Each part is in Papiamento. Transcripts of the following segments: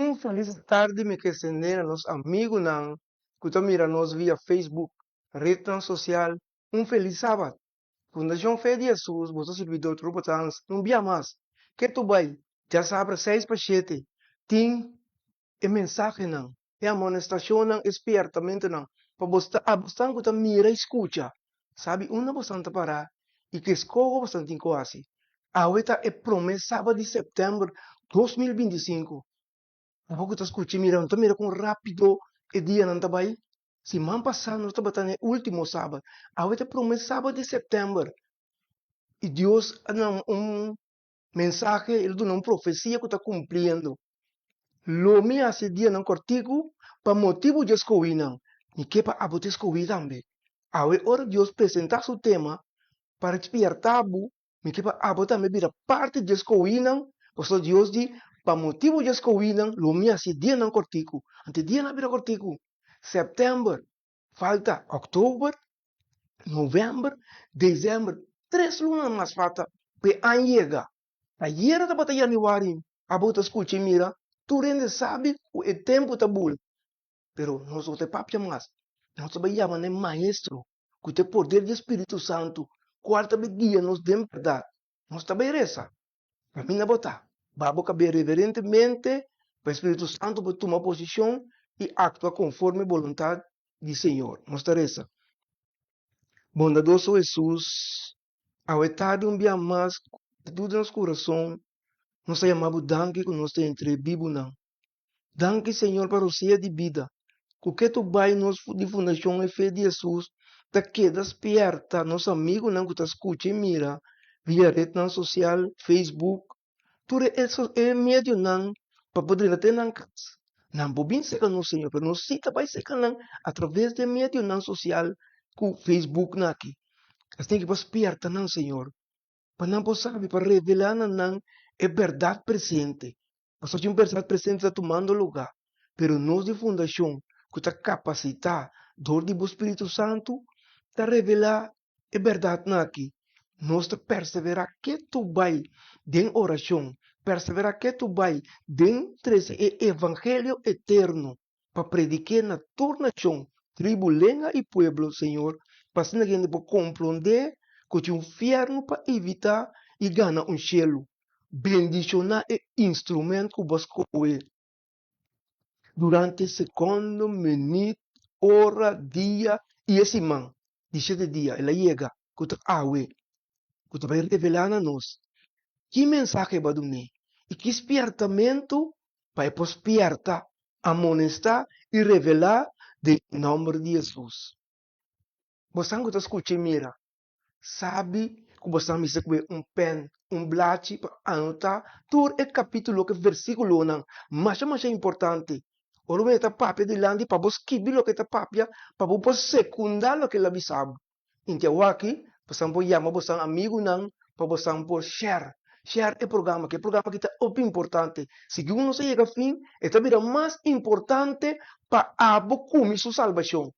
Un felis tardi mi ke extende na nos amigunan ku ta mira nos via Facebook, rednan sosial, un felis sabat. Fundashon Fe di Hesus, boso sirbidor Robert Hans, un bia mas, ke tu bai djasabra seis pa shete tin e mensahenan, e amonestashonnan, e spiertamentunan pa bos ta abosnan ku ta mira i skucha sabi unda bosan ta pará i ke skoho bosan tin ku hasi. Awe ta e promé sabat di sèptèmber 2025. Abo ku ta skucha i mira, no ta mira kon rápido e dianan ta bai? Siman pasá nos tabata na e último sabat. Awe ta e promé sabat di sèptèmber i Dios a duna un mensahe, el a duna un profesia ku ta kumpliendo. Lo mi hasi dianan kòrtiku pa motibu dje skohínan. Mi ke pa abo ta skohí tambe. Awe ora Dios presentá su tema pa spièrtá bo, mi ke pa abo tambe bira parti dje skohínan, pasobra Dios di, Pa motibu dje skohínan lo mi hasi dianan kòrtiku. Anto e dianan a bira kòrtiku. Sèptèmber, falta òktober, novèmber, desèmber, tres luna mas falta pa e aña yega. Ayera tabata yanüari, abo ta skucha i mira, tur hende sabi ku e tempu ta bula, pero nos no ta papia mas. Nos ta bai yama na e Maestro, ku ta e poder di e Spiritu Santu, kual ta bai guia nos den bèrdat. Nos ta bai resa. Kaminda bo ta, ba bo kab'é reverentemente pa e Spiritu Santu por tuma posishon i aktua konforme boluntat di Señor. Nos ta resa. Bondadoso Hesus, awe tardi un bia mas ku tur di nos kurason nos ta yama bo danki ku nos ta entre e bibunan. Danki Señor pa rosea di bida ku ke tu bai nos di Fundashon E Fe di Hesus ta keda spierta nos amigunan ku ta skucha i mira via retnan sosial, Facebook, tur e medionan pa por drenta te nan kas. Nan por bin seka nos Señor pero nos si ta bai seka nan atraves di e medionan sosial ku Facebook nan aki. Asina ki por spierta nan Señor pa nan por sabi pa revela na nan e bèrdat presente. Pasobra tin un bèrdat presente ta tumando lugá, pero nos di fundashon ku ta kapasitá dor di bo Spiritu Santu ta revelá e bèrdatnan aki. Nos ta perseverá ketu bai den orashon, perseverá ketu bai den trese e evangelio eterno pa predik'é na tur nashon, tribu, lenga i pueblo, Señor, pa asina hende por komprondé ku tin un fièrnu pa evitá i gana un shelu. Bendishoná e instrument ku bo a skohe durante sekondo, minüt, ora, dia i e siman di shete dia. El a yega ku ta awe ku ta bai revelá na nos ki mensahe bo a dun'é i ki spièrtamentu pa e por spièrta, amonestá i revelá den e nòmber di Hesus. Bosan ku ta skucha i mira, sabi ku bosan mester kue un pèn, un blachi pa anotá tur e kapítulo ku e versíkulonan masha masha importante. Ora bo ta papia dilanti pa bo skibi loke e ta papia pa bo por sekundá loke el a bisa bo. Inti awaki bosan por yama bosan amigunan pa bosan por share, share e programa aki. E programa aki ta hopi importante. Segun nos a yega fin e ta bira mas importante pa abo kumi su salbashon.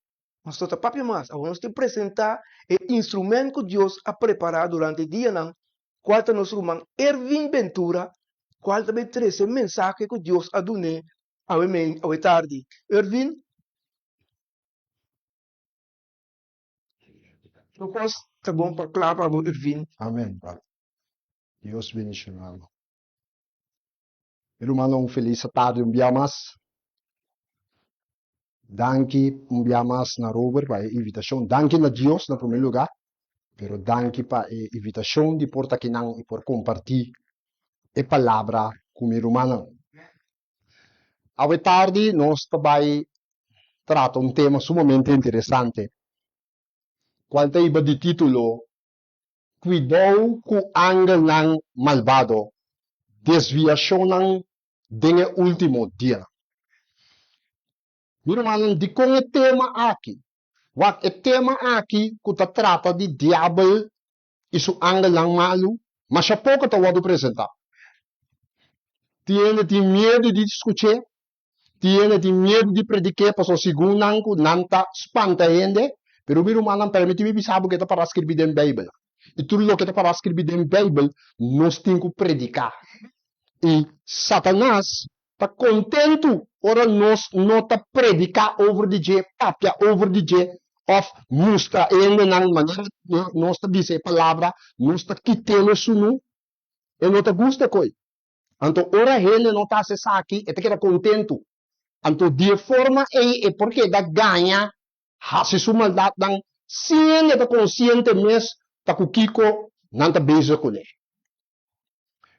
Nos no ta papia mas, awor nos tin presentá e instrument ku Dios a prepará durante e dianan, kual ta nos ruman Ervin Ventura, kual ta bai trese e mensahe ku Dios a dun'é awe mei, awe tardi. Ervin? Tur kos ta bon pa kla pa bo, Ervin. Amen, brother. Dios bendiciona bo. Mi rumannan un felis tardi un bia mas. Danki un bia mas na Robert pa e invitashon. Danki na Dios na prome luga, pero danki pa e invitashon di por ta akinan i por kompartí e palabra ku mi rumannan. Awe tardi nos ta bai trata un tema sumamente interesante, kual ta hiba di título Kuidou ku angelnan malbado, desviashonnan den e último dianan. Mi rumannan, dikon e tema aki? Wak, e tema aki ku ta trata di Diabel i su angelnan malu, masha poko ta wòrdu presentá. Tin hende tin miedu di skuch'é, Tin hende tin miedu di predik'é pasobra segun nan ku nan ta spanta hende. Pero mi rumannan, permití mi bisa bo ke ta pará skirbí den Beibel. I tur loke ta pará skirbí den Beibel, nos tin ku prediká. I Satanas ta kontentu ora nos no ta prediká over di dje, papia over di dje òf mustra e hendenan manera nos ta bisa e palabra, nos ta kit'é sunu. E no ta gusta koe. Anto ora hende no ta hasi esaki, e ta keda kontentu. Anto di e forma ei e por keda gaña hasi su maldatnan sin hende ta konsiente mes ta ku kiko nan ta bezig kuné.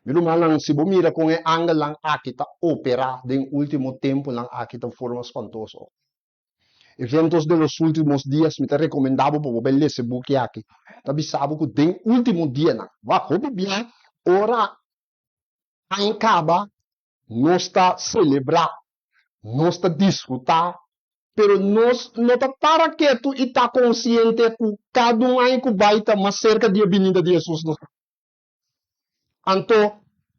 Mi rumannan, si bo mira kon e angelnan aki ta operá den último tempunan aki ta un forma spantoso. Eventos de los últimos días, mi ta rekomendá bo pa bo bai lesa e buki aki. Ta bisa bo ku den último dianan, wak hopi bia ora aña kaba, nos ta selebrá, nos ta disfrutá, pero nos no ta para ketu i ta konsiente ku kada un aña ku bai ta mas serka di e binida di Hesus nos ta. Anto,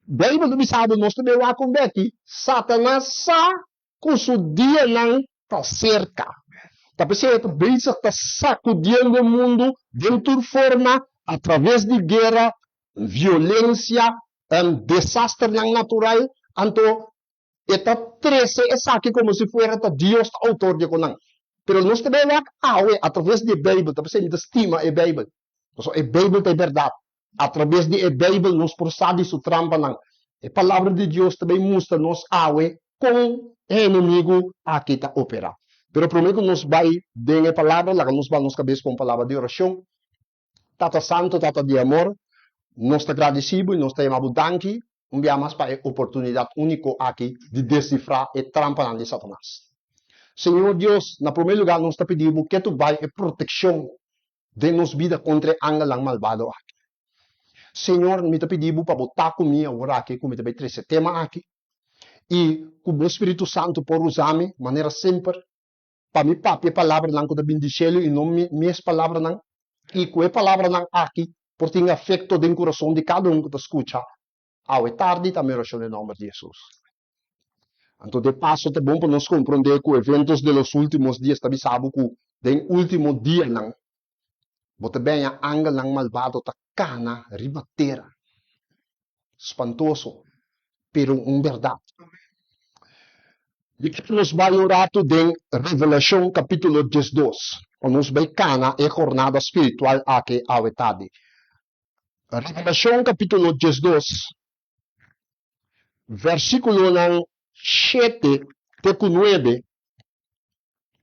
Beibel ta bisa bo nos ta bai wak un beki, Satanas sa ku su dianan ta serka. Ta p'esei e ta bezig ta sakudiendo e mundu den tur forma atraves di guera, violensia, desasternan natural. Anto e ta trese esaki komo si fuera ta Dios ta outor di e konan. Pero nos ta bai wak awe atraves di e Beibel, ta p'esei mi ta stima e Beibel. Pasobra e Beibel ta e bèrdat. Atraves di e Beibel nos por sa di su trampanan. E Palabra di Dios ta bay mustra nos awe con e enemigo aki ta opera. Pero prome cu nos bay den e Palabra, laga nos baha nos cabes pa un palabra di oracion. Tata Santo, Tata di amor, nos ta gradici bo y nos ta yama bo danki un bia mas pa e oportunidad unico aki di descifra e trampanan di Satanas. Señor Dios, na prome lugar nos ta pidi bo ke tu bay e proteccion den nos bida kontra e angelnan malbado aki. Señor, mi ta pidi Bo pa Bo ta ku mi awor aki ku mi ta bai trese e tema aki, i ku Bo Spiritu Santu por usa mi manera semper pa mi papia e palabranan ku ta bini di shelu i no mi mes palabranan, i ku e palabranan aki por tin afekto den kurason di kada un ku ta skucha awe tardi. Ta mi orashon den nòmber di Hesus. Anto de paso ta bon pa nos komprondé ku eventos de los últimos dias ta bisa bo ku den último dianan bo ta beña angelnan malbado ta kana riba tera. Spantoso, pero un bèrdat. Mi ke nos bai un ratu den Revelashon kapítulo 12 pa nos bai kana e hornada spiritual aki awe tardi. Revelashon kapítulo 12. Versíkulonan shete te ku nuebe,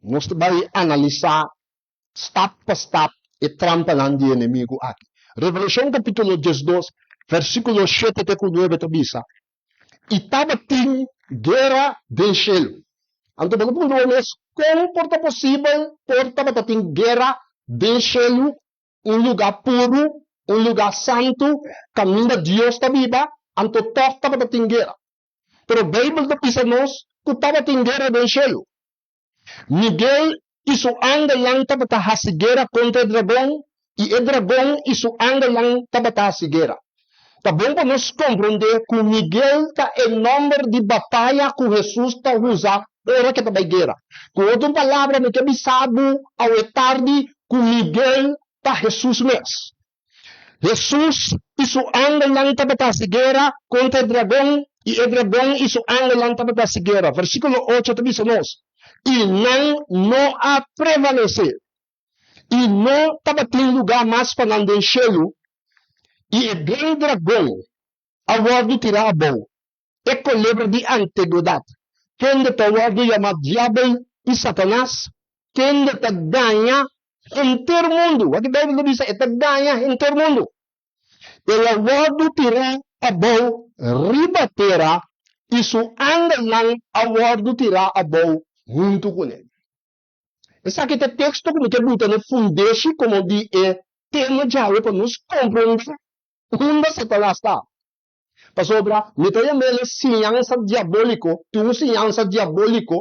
nos ta bai analisá stap pa stap e trampanan di e enemigu aki. Revelashon kapítulo 12, versíkulo shete te ku nuebe ta bisa, I tabatin guera den shelu. Anto bo ta puntra bo mes, kon por ta posibel por tabata tin guera den shelu un lugá puru, un lugá santu, kaminda Dios ta biba, anto tòg tabata tin guera. Pero Beibel ta bisa nos ku tabatin guera den shelu. Miguel i su angelnan tabata hasi guera kontra e dragon, i e dragon i su angelnan tabata hasi guera. Ta bon pa nos komprondé ku Miguel ta e nòmber di bataya ku Hesus ta usa ora ku e ta bai guera. Ku otro palabra, mi ke bisa bo awe tardi ku Miguel ta Hesus mes. Hesus i su angelnan tabata hasi guera kontra e dragon, i e dragon i su angelnan tabata hasi guera. Versíkulo ocho ta bisa nos, I nan no a prevalesé. I no tabatin lugá mas pa nan den shelu, i e gran dragon a wòrdu tirá abou, e kolebra di antigwedat, kende ta wòrdu yamá Diabel i Satanas, kende ta gaña henter mundu. Wak e Beibel ta bisa, e ta gaña henter mundu. El a wòrdu tirá abou riba tera, i su angelnan a wòrdu tirá abou huntu kuné. Esaki ta e teksto ku mi ke buta na e fundeshi komo di e tema djawe pa nos komprondé unda Satanas ta. Pasobra mi ta yam'el e siñansa diabóliko, tin un siñansa diabóliko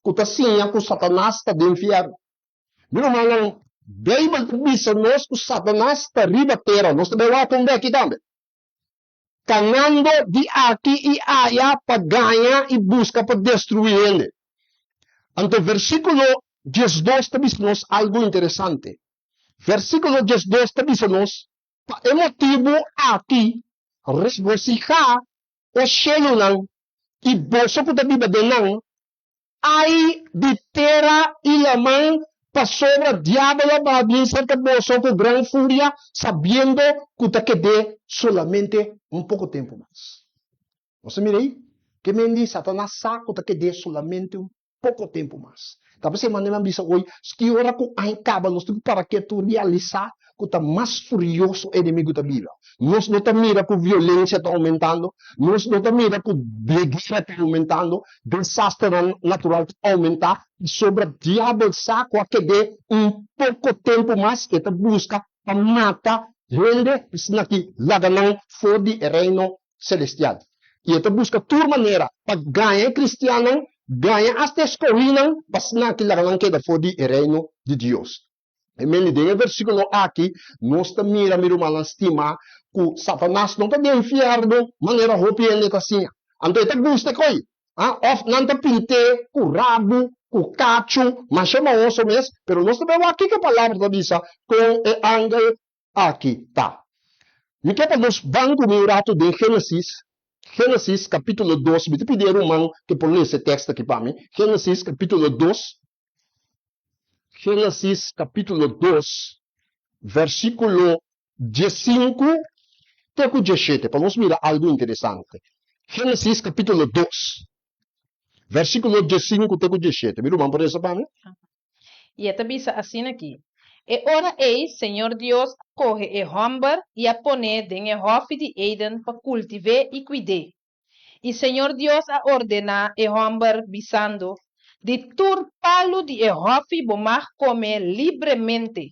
ku ta siña ku Satanas ta den fièrnu. Mi rumannan, Beibel ta bisa nos ku Satanas ta riba tera. Nos ta bai wak un beki tambe. Kanando di aki i aya pa gaña i buska pa destruí hende. Anto versíkulo 12 ta bisa nos algu interesante. Versíkulo 12 ta bisa nos, Pa e motibu aki regosihá, o shelunan. I boso ku ta biba den nan, ai di tera i laman, pasobra diabel a baha bin serka boso ku gran furia, sabiendo ku ta ked'é solamente un poko tempu mas. Nos a mira ei? Ke men di Satanas sa ku ta ked'é solamente un poko tempu mas. Ta p'esei manera mi a bisa hoy, ski ora ku aña kaba nos tin ku para ketu realisá ku ta mas furioso enemigu ta bira. Nos no ta mira ku violensia ta oumentando, nos no ta mira ku guera ta oumentando, desasternan natural ta oumentá, pasobra diabel sa ku a ked'é un poko tempu mas, e ta buska pa mata hende, asina ki laga nan for di e Reino selestial. I e ta buska tur manera pa gaña e kristiannan, gaña asta e skohínan, pa asina ki laga nan keda for di e Reino di Dios. E mende den e versíkulo aki nos ta mira, mi rumannan stimá, ku Satanas no ta den fièrnu manera hopi hende ta siña. Anto e ta gusta e koi, ah, òf nan ta pint'é ku rabu, ku kachu, masha mahoso mes, pero nos ta bai wak kiko e palabra ta bisa kon e angel aki ta. Mi ke pa nos ban ku mi un ratu den Génesis, Génesis kapítulo dos, mi ta pidi e ruman ke por lesa e tekst aki pa mi, Génesis kapítulo dos, Génesis kapítulo dos, versíkulo diesinku te ku dieshete, pa nos mira algu interesante. Génesis kapítulo dos, versíkulo diesinku te ku dieshete. Mi ruman por lesa pa mi? I e ta bisa asina aki, E ora ei Señor Dios a kohe e hòmber i a pon'é den e hòfi di Eden pa kultiv'é i kuid'é. I Señor Dios a ordená e hòmber, bisando, Di tur palu di e hòfi bo mag kome libremente,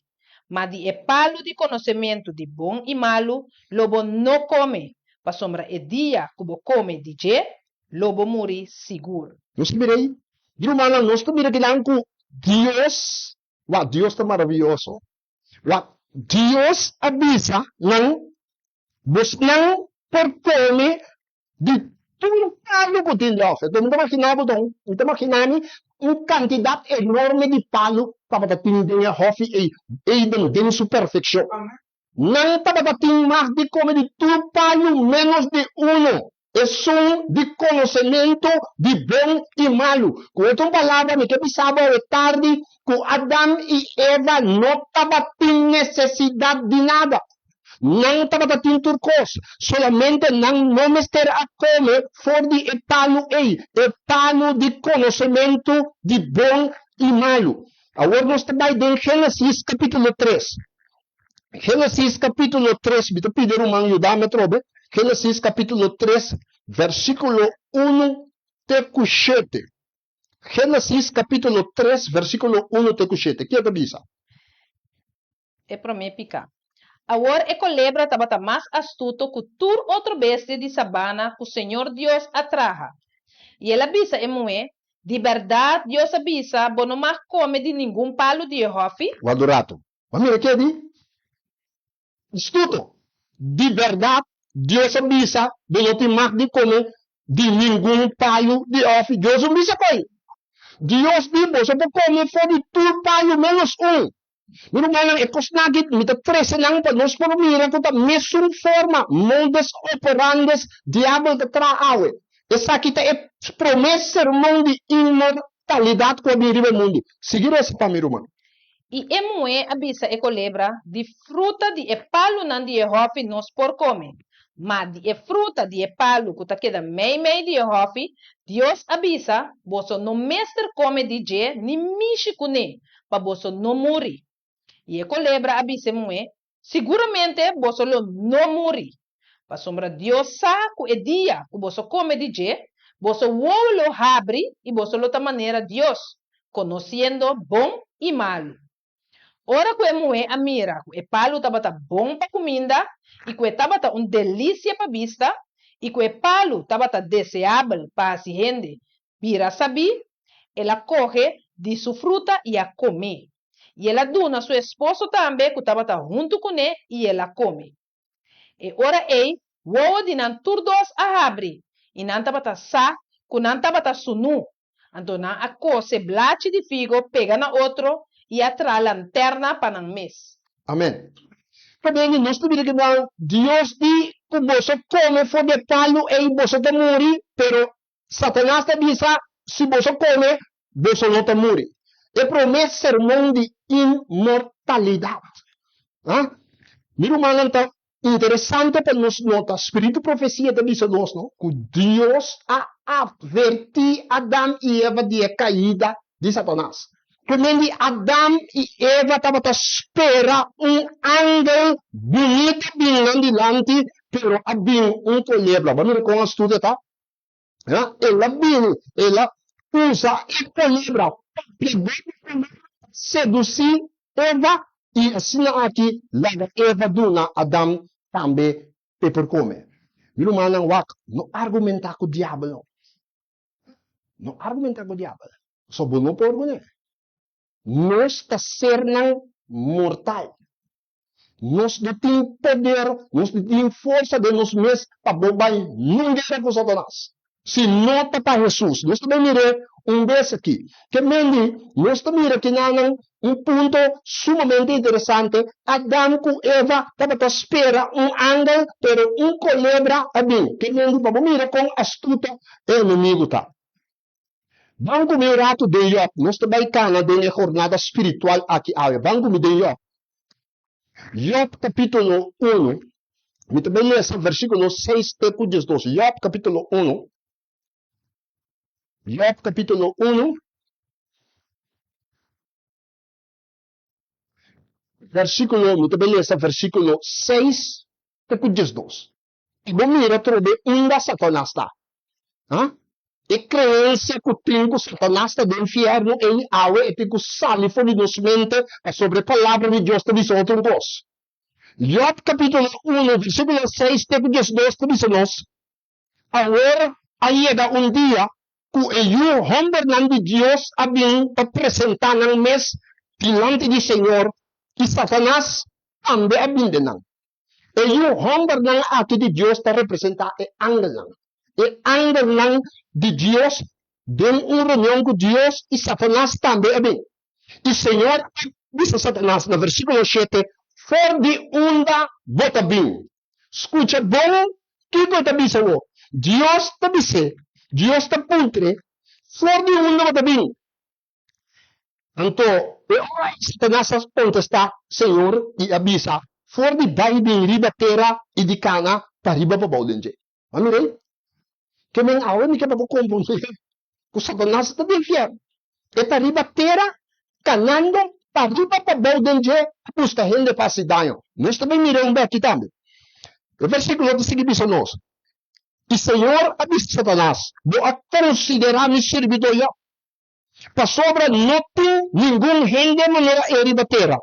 ma di e palu di konosementu di bon i malu lo bo no kome, pasobra e dia ku bo kome di dje, lo bo muri sigur. Nos ta mira ei, di rumannan, nos ta mira kinan ku Dios, wak, Dios ta maravioso. Wak, Dios a bisa nan, Bosnan por kome di tur palu ku tin den òf. Enton mi ta maginá bo don, mi ta maginá mi un kantidat enorme di palu tabata tin den e hòfi ei, Eden den su perfekshon. Nan tabata tin mag di kome di tur palu ménos di uno, esun di konosementu di bon i malu. Ku otro palabra, mi ke bisa bo awe tardi ku Adam i Eva no tabatin nesesidat di nada. Nan tabata tin tur kos, solamente nan no mester a kome for di e palu ei, e palu di konosementu di bon i malu. Awor nos ta bai den Génesis kapítulo tres. Génesis kapítulo tres, mi ta pidi ruman yuda mi atrobe. Génesis kapítulo tres, versíkulo unu te ku shete. Génesis kapítulo tres, versíkulo unu te ku shete. Ke ta bisa? E promé piká. Awor e kolebra tabata mas astuto ku tur otro bestia di sabana ku señor Dios a traha. I el a bisa e muhé, Di bèrdat Dios a bisa, Bo no mag kome di ningun palu di e hòfi? Wak un ratu. Bo a mira ke di astuto. Di bèrdat Dios a bisa, Bo no tin mag di kome di ningun palu di hòfi? Dios no bisa koe. Dios di, Boso por kome for di tur palu ménos un. Mi rumannan, e kosnan aki mi ta trese nan pa nos por mira ku ta mesun forma, modus operandes, diabel ta traha awe. Esaki ta e promé sermon di inmortalidat ku a bini riba e mundu. Sigui resa pa mi, ruman. I e muhé a bisa e kolebra, Di fruta di e palunan di e hòfi nos por kome, ma di e fruta di e palu ku ta keda meimei di e hòfi, Dios a bisa, Boso no mester kome di dje ni mishi kuné, pa boso no muri. I e kolebra a bisa e muhé, Siguramente boso lo no muri, pasobra Dios sa ku e dia ku boso kome di dje, boso wowo lo habri i boso lo ta manera Dios, konosiendo bon i malu. Ora ku e muhé a mira ku e palu tabata bon pa kuminda i ku e tabata un delisia pa bista i ku e palu tabata deseabel pa hasi hende bira sabí, el a kohe di su fruta i a kom'é. I el a duna su esposo tambe ku tabata huntu kuné i el a kome. E ora ei wowo di nan tur dos a habri i nan tabata sa ku nan tabata sunú. Anto nan a kose blachi di figo pega na otro i a traha lanterna pa nan mes. Amen. Pabia di nos ta bira kinan Dios di ku boso kome for di e palu ei boso ta muri, pero. Satanas ta bisa, Si boso kome, boso no ta muri. E promé sermon di inmortalidat. Ha? Mi rumannan, ta interesante pa nos nota, spiritu profesia ta bisa nos no, ku Dios a atvertí Adam i Eva di e kaida di Satanas. Ku men di Adam i Eva tabata spera un angel bunita bin nan dilanti, pero a bin un kolebra. Bo a mira kon astuto e ta? Ha? El a bini, el a usa e kolebra, papia den e kolebra pa sedusí Eva i asina aki laga Eva duna Adam tambe p'e por kome. Mi rumannan, wak, no argumentá ku diabel no. No argumentá ku diabel, pasobra bo no por kuné. Nos ta sernan mortal. Nos no tin poder, nos no tin forsa den nos mes pa bo bai nun guera ku Satanas. Si no ta pa Hesus. Nos ta bai mir'é un bes aki. Ke mendi nos ta mira kinanan un punto sumamente interesante, Adam ku Eva tabata spera un angel, pero un kolebra a bin. Ke mendi pa bo mira kon astuto e enemigu ta. Ban ku mi un ratu den Yòb. Nos ta bai kana den e jornada spiritual aki awe. Ban ku mi den Yòb. Yòb kapítulo unu. Mi ta bai lesa versíkulo seis te ku diesdos. Yòb kapítulo unu. Yòb kapítulo unu. Versíkulo, mi ta bai lesa versíkulo seis te ku diesdos. I bo mira trobe unda Satanas ta. Ha? E creencia cu tin cu Satanas ta den fierno ei awe e tin cu sali for di nos mente pasobra e Palabra di Dios ta bisa otro un cos. Job capitulo uno versiculo seis te cu diesdos ta bisa nos, Awor a yega un dia cu e yu hombernan di Dios a bin pa presenta nan mes dilanti di Señor i Satanas tambe a bin den nan. E yu hòmbernan aki di Dios ta representá e angelnan. E angelnan di Dios den un reunion ku Dios i Satanas tambe a bin. I Señor a bisa Satanas na versíkulo shete, For di unda bo ta bin? Skucha bon kiko e ta bisa bo. Dios ta bis'é, Dios ta puntr'é, For di unda bo ta bin? Anto e ora ei Satanas a kontestá Señor i a bisa, For di bai bin riba tera i di kana pa riba pa bou den dje. Bo a mir'é? Ke men awe mi ke pa bo komprondé ku Satanas ta den fièrnu. E ta riba tera kanando pa riba pa bou den dje pa buska hende pa hasi daño. Nos ta bai mira un bèki tambe. E versíkulo ta sigui bisa nos, I Señor a bisa Satanas, Bo a konsiderá mi sirbidó Yòb? Pasobra no tin ningun hende manera e riba tera.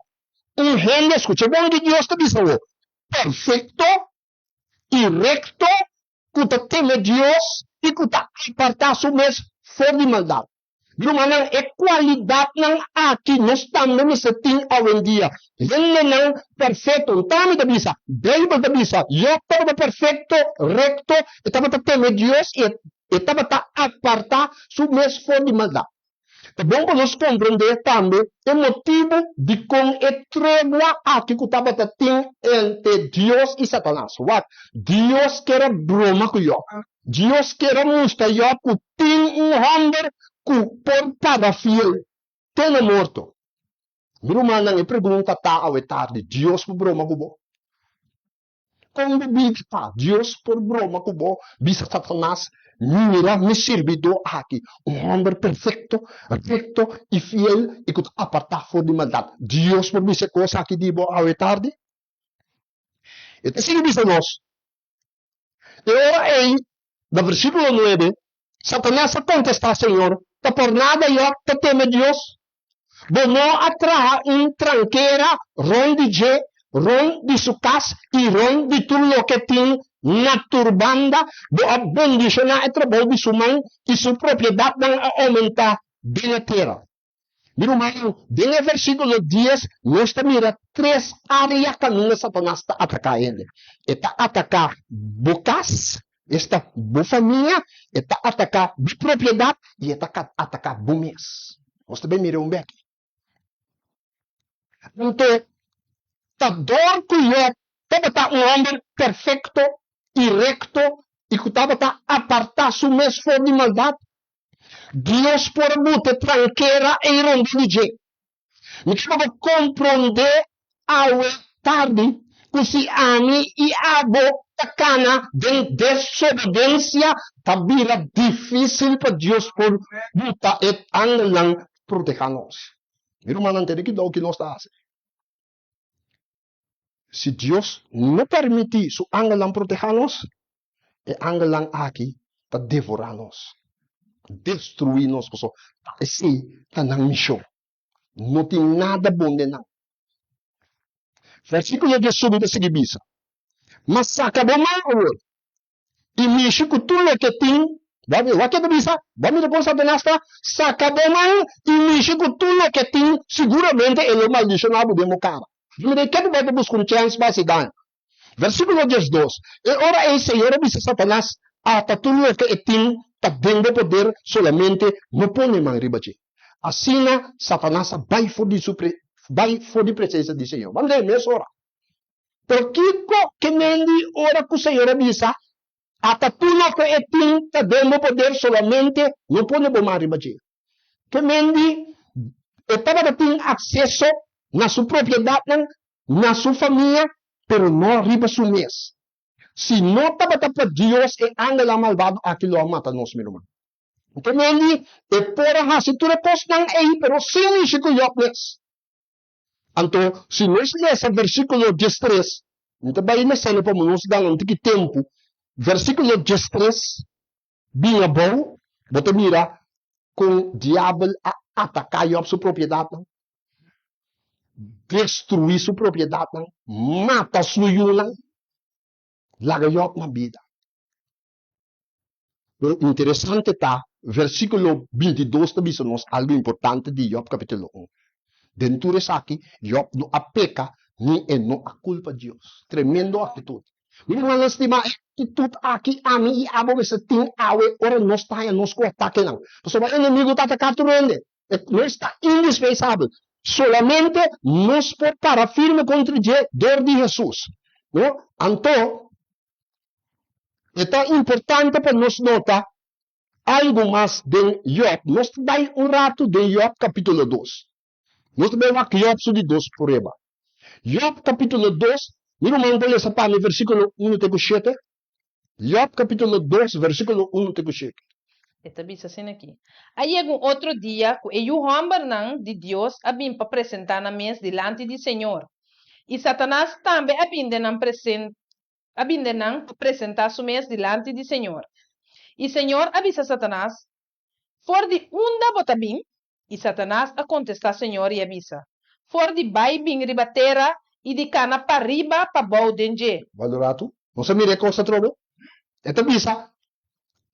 Un hende, skucha bon di Dios ta bisa bo, perfekto i rekto ku ta teme Dios i ku ta apartá su mes for di maldat. Rumannan, e kualidatnan aki nos tambe mester tin awendia. Hendenan perfekto. Nta mi ta bisa, Beibel ta bisa, Yòb tabata perfekto, rekto, e tabata teme Dios i e E tabata apartá su mes for di maldat. Ta bon pa nos komprendé tambe e motibu dikon e tregua aki ku tabata tin entre Dios i Satanas. Wak, Dios ker a broma ku Yòb. Dios ker a mustra Yòb ku tin un hòmber ku por para fiel te na morto. Mi rumannan, e pregunta ta awe tardi, Dios por broma ku bo? Kon bo bida ta? Dios por broma ku bo, bisa Satanas, Mira mi sirbidó aki, un hòmber perfekto, rekto i fiel i ku ta apartá for di maldat. Dios por bisa e kos aki di bo awe tardi? E ta sigui bisa nos. E ora ei, na versíkulo nuebe, Satanas a kontestá Señor, Ta por nada Yòb ta teme Dios? Bo no a traha un trankera rond di dje, rond di su kas i rond di tur loke tin na tur banda? Bo a bendishoná e trabou di su man i su propiedatnan a oumentá den e tera. Mi rumannan, den e versíkulo dies nos ta mira tres área kaminda Satanas ta ataká hende. E ta ataká bo kas, esta bo famia, e ta ataká bo propiedat i e ta ataká bo mes. Nos ta bai mira un beki. Anto, ta dor ku Yòb tabata un hòmber perfekto i rekto. i ku tabata apartá su mes for di maldat, Dios por a buta e trankera ei rondó di dje. Mi ke pa bo komprondé awe tardi ku si ami i abo ta kana den desobedensia, ta bira difísil pa Dios por buta e angelnan protehá nos. Mi rumannan, tene kidou ki nos ta hasi. Si Dios no permití su angelnan protehá nos, e angelnan aki ta devorá nos, destruí nos, pasobra ta esei ta nan mishon. No tin nada bon den nan. Versíkulo diesunu ta sigui bisa, Ma saka bo man awor, i mishi ku tur loke tin, bo a mira wak ke ta bisa? Bo a mira kon Satanas ta? Saka bo man i mishi ku tur loke tin, siguramente e lo maldishoná bo den bo kara. Bo mira ke ta bai pa buska un chèns pa hasi daño. Versíkulo diesdos, E ora ei Señor a bisa Satanas, Ata tur loke e tin ta den bo poder, solamente no pone man riba dje. Asina Satanas a bai for di su bai for di presensia di Señor. Bo a mira e mes ora. Pero kiko ke men di ora ku Señor a bisa, Ata tur loke e tin ta den bo poder, solamente no pone bo man riba dje? Ke men di e tabata tin akseso na su propiedatnan, na su famia, pero no riba su mes. Si no tabata pa Dios, e angelnan malbado aki lo a mata nos, mi ruman. Ke men di e por a hasi tur e kosnan ei, pero sin mishi ku Job mes. Anto, si nos lesa versíkulo diestres, mi ta bai les'e pa nos gana un tiki tempu, versíkulo diestres bin abou, bo ta mira kon Diabel a ataká Jòb su propiedatnan, destruí su propiedatnan, mata su yunan, laga Jòb na bida. Pero interesante ta, versíkulo bintidos ta bisa nos algu importante di Jòb kapítulo un. Den tur esaki, Jòb no a peka ni e no a kulpa Dios. Tremendo aktitut! Mi rumannan stimá, e aktitut aki ami i abo mester tin awe ora nos ta haña nos ku atakenan. Pasobra e enemigu ta ataká tur hende. Nos ta indispensabel. Solamente nos por para firme kontra dje dor di Hesus. No? Anto, E ta importante pa nos nota algu mas den Job. Nos ta bai un ratu den Job kapítulo dos. Nos ta bai wak Job su di dos prueba. Job kapítulo dos, mi ruman por lesa pa mi versíkulo unu te ku shete? Job kapítulo dos, versíkulo unu te ku shete. E ta bisa asina aki, A yega un otro dia ku e yu hòmbernan di Dios a bin pa presentá nan mes dilanti di señor, i Satanas tambe a bin den nan a bin den nan pa presentá su mes dilanti di señor. I señor a bisa Satanas, For di unda bo ta bin? I Satanas a kontestá señor i a bisa, For di bai bin riba tera i di kana pariba pabou den dje. Wak un ratu, nos a mira e kos atrobe. E ta bisa,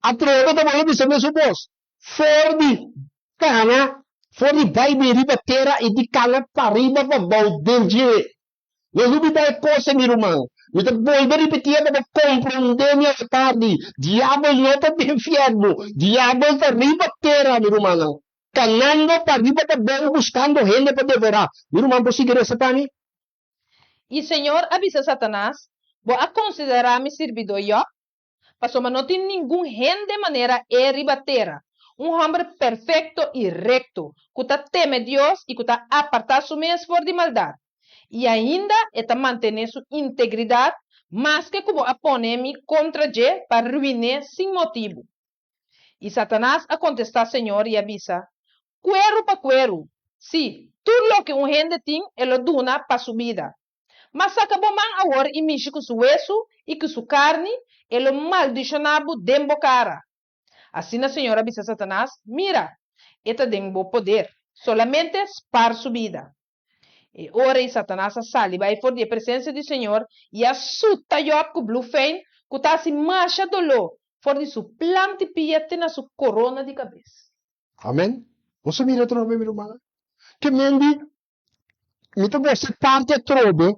Atrobe ta bolbe bisa mesun bos, For di kana, for di bai bin riba tera i di kana pariba pabou den dje. No lubida e kos ei, mi ruman. Mi ta bolbe ripitié pa bo komprondé mi awe-tardi. Diabel no ta den fièrnu. Diabel ta riba tera, mi rumannan, kanando pa riba pa bou buskando hende pa devorá. Mi ruman por sigui resa pa mi? I Señor a bisa Satanas, Bo a konsiderá mi sirbidó Jòb? Pasobra no tin ningun hende manera e riba tera, un hòmber perfekto i rekto, ku ta teme Dios i ku ta apartá su mes for di maldat. I ainda e ta mantené su integridat maske ku bo a pone mi kontra dje pa ruin'é sin motibu. I Satanas a kontestá Señor i a bisa, Kueru pa kueru! Sí, tur loke un hende tin e lo duna pa su bida. Ma saka bo man awor i mishi ku su wesu i ku su karni, e lo maldishoná bo den bo kara. Asina Señor a bisa Satanas, Mira, e ta den bo poder, solamente spar su bida. E ora ei Satanas a sali bai for di e presensia di Señor i a suta Jòb ku blufein ku ta hasi masha doló, for di su plant'i pia te na su korona di kabes. Amen. Nos a mira atrobe, mi rumannan. Ke men di Mi ta gosta e parti atrobe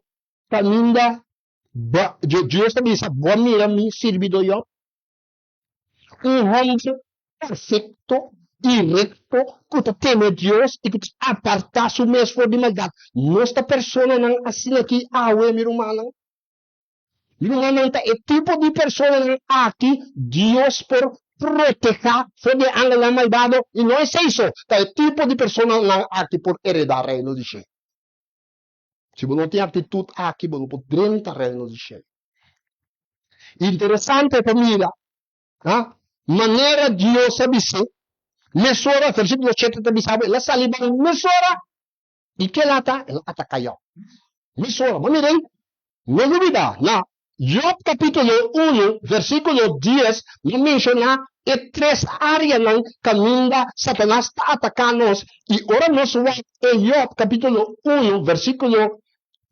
kaminda Dios ta bisa, Bo a mira mi sirbidó Jòb? Un hòmber perfekto i rekto ku ta teme Dios i ku ta apartá su mes for di maldat. Nos ta personanan asina aki awe, mi rumannan. Mi rumannan, ta e tipo di personanan aki Dios por protehá for di e angelnan malbado, i no esei so, ta e tipo di personanan aki por heredá Reino di shelu. Si bo no tin aktitut aki, bo no por drenta Reino di shelu. Interesante pa mira, ha, manera Dios a bis'é mesora, versíkulo shete ta bisa bo, el a sali bai mesora. I kila ta el a ataká Yòb. Mesora, bo mira ei? No lubidá, na Yòb kapítulo unu, versíkulo dies, lo menshoná e tres áreanan kaminda Satanas ta ataká nos. I ora nos wak e Yòb kapítulo unu, versíkulo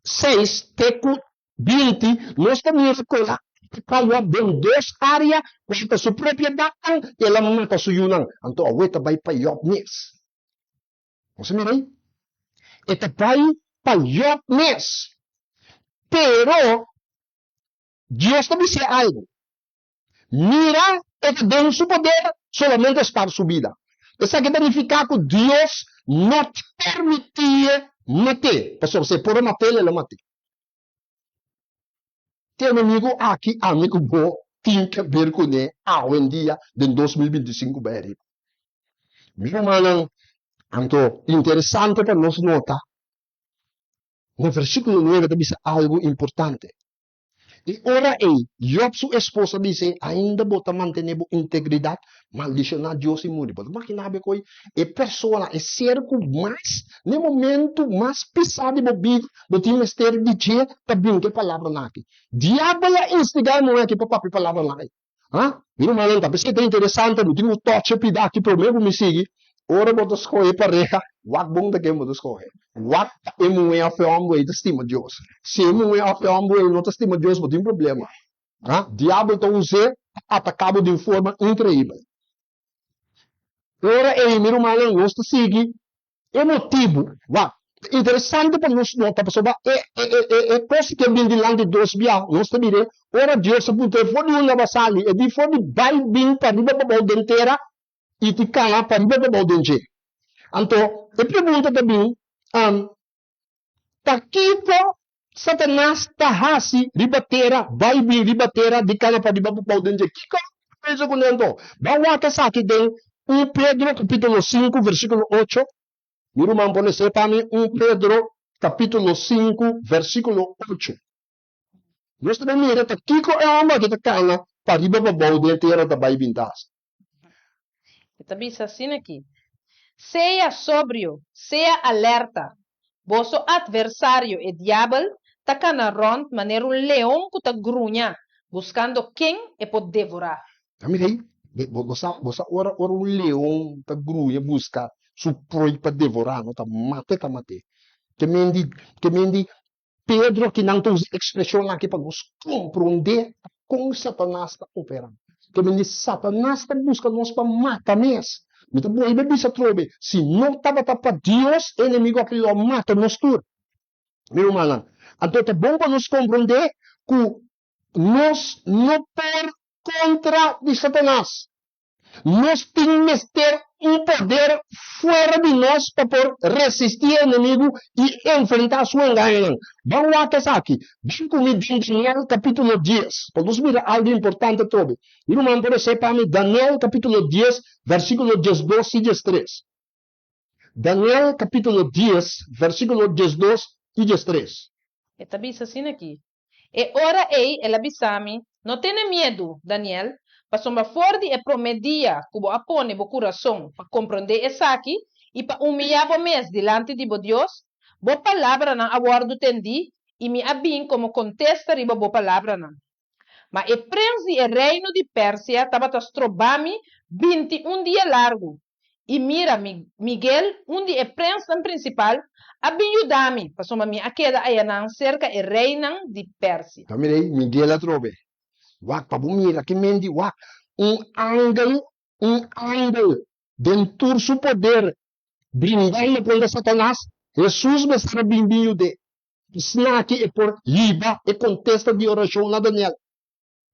seis te ku 20, nos ta mira ku el a ataká Yòb den dos área, kual ta su propiedatnan i el a mata su yunan. Anto awe ta bai pa Yòb mes. Nos a mira ei? E ta bai pa Yòb mes. Pero Dios ta bis'é algu. Mira, e ta den su poder solamente spar su bida. Esaki ta nifiká ku Dios no ta permitié mat'é, pasobra si e por a mat'é, el a mat'é. Te enemigu aki ami ku bo tin ke ber kuné awendia den 2025 bai ariba. Mi rumannan, anto interesante pa nos nota, na versíkulo nuebe ta bisa algu importante. E ora ei, Yòb su esposa bis'é, Ainda bo ta mantené bo integridat? Maldishoná Dios i muri. Bo ta imaginá bo koe e persona, e ser ku mas, n'e momentu mas pisá di bo bida, bo tin mester di dje pa bin ku e palabranan aki. Diabel a instigá e muhé aki pa papia e palabranan ei. Ha? Mi rumannan, ta p'esei ta interesante, mi tin ku tòch e pida aki promé ku mi sigui. Ora bo ta skohe pareha, wak bon ta ken bo ta skohe. Wak ta e muhé òf e hòmber ei ta stima Dios. Si e muhé òf e hòmber ei no ta stima Dios, bo tin problema. Ha? Diabel ta us'é pa ataká bo di un forma inkreibel. Ora ei, mi rumannan, nos ta sigui e motibu. Wak, ta interesante pa nos nota, pasobra e, e, e, e, e kos ke bin dilanti dos bia, nos ta mir'é, ora Dios a puntr'é, For di unda bo a sali? E di, For di bai bin pariba pabou den tera i ti kana pariba pabou den dje. Anto, e pregunta ta bin, um, Ta kiko Satanas ta hasi riba tera, bai bin riba tera di kana pariba pabou den dje? Kiko e ta pensa kuné anto? Ban wak esaki den un Pedro kapítulo sinku versíkulo ocho. Mi ruman por les'é pa mi, un Pedro kapítulo sinku versíkulo ocho. Nos ta bin mira ta kiko e hòmber aki ta kana pariba pabou den tera ta bai bin ta hasi. E ta bisa asina aki, Sea sobrio, sea alerta. Boso atversario, e diabel, ta kana rònt manera un leon ku ta gruña, buskando ken e por devorá. Ta mira ei, bo sa, bo sa ora, ora un leon ta gruña buska su prooi pa devorá, no ta mat'é ta mat'é. Ke men di, ke men di Pedro kinan ta usa ekspreshon aki pa nos komprondé kon Satanas ta operá. Ke men di Satanas ta buska nos pa mata mes. Mi ta bolbe bisa atrobe, si no tabata pa Dios, e enemigu aki lo a mata nos tur. Mi rumannan, anto ta bon pa nos komprondé ku nos no por kontra di Satanas. Nos tin mester un poder fuera di nos pa por resistí e enemigu i enfrentá su engañonan. Ban wak esaki. Bin ku mi den Daniel kapítulo dies, pa nos mira algu importante atrobe. Mi ruman por esei pa mi Daniel kapítulo dies, versíkulo diesdos i diestres. Daniel kapítulo dies, versíkulo diesdos i diestres. E ta bisa asina aki, E ora ei el a bisa mi, No tene miedu, Daniel, pasobra for di e promé dia ku bo a pone bo kurason pa komprondé esaki i pa umiyá bo mes dilanti di bo Dios, bo palabranan a wòrdu tendí i mi a bin komo kontesta riba bo palabranan. Ma e prens di e reino di Persia tabata stroba mi 21 dia largu, I mira, mi, Miguel, un di e prensnan prinsipal, a bin yuda mi, pasobra mi a keda ayanan serka e reinan di Persia. Ta mira ei, Miguel atrobe. Wak, pa bo mira ki men di wak, un angel, un angel den tur su poder, brindando kontra Satanas, Hesus mester a bin bin yud'é. Asina aki e por hiba e kontesta di orashon na Daniel.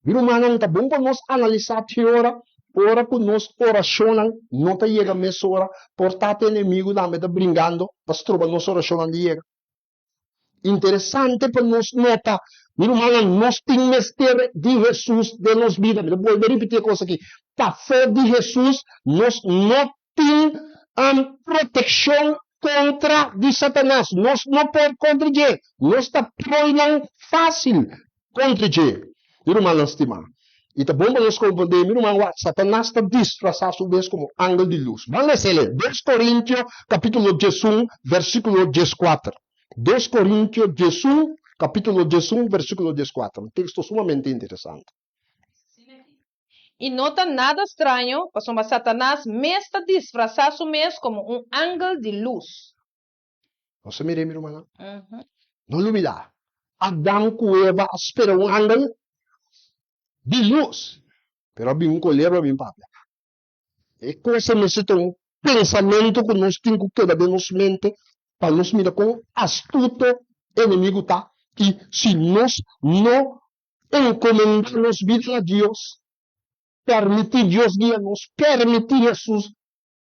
Mi rumannan, ta bon pa nos analisá te ora, ora ku nos orashonnan no ta yega mesora, por ta te enemigu tambe ta bringando pa stroba nos orashonnan di yega. Interesante pa nos nota. Mi rumannan, nos tin mester di Hesus den nos bida. Mi ta bolbe ripití e kos aki. Pafó di Hesus nos no tin protekshon kontra di Satanas. Nos no por kontra dje. Nos ta proinan fásil kontra dje. Mi rumannan stimá, i ta bon pa nos komprondé, mi ruman, wak, Satanas ta disfrasá su mes komo angel di lus. Ban les'e, Dos Korintio kapítulo diesun, versíkulo dieskuater. Dos Korintio diesun, kapítulo diesun, versíkulo dieskuater. Un teksto sumamente interesante. I no ta nada straño, pasobra Satanas mes ta disfrasá su mes komo un angel di lus. Nos a mir'é, mi rumannan. No lubidá, Adam ku Eva a spera un angel di lus, pero a bin un kolebra a bin papia. E cosa mester ta un pensamentu ku nos tin ku keda den nos mente pa nos mira kon astuto enemigu ta i si nos no encomendá nos bida na Dios, permití Dios guia nos, permití Hesus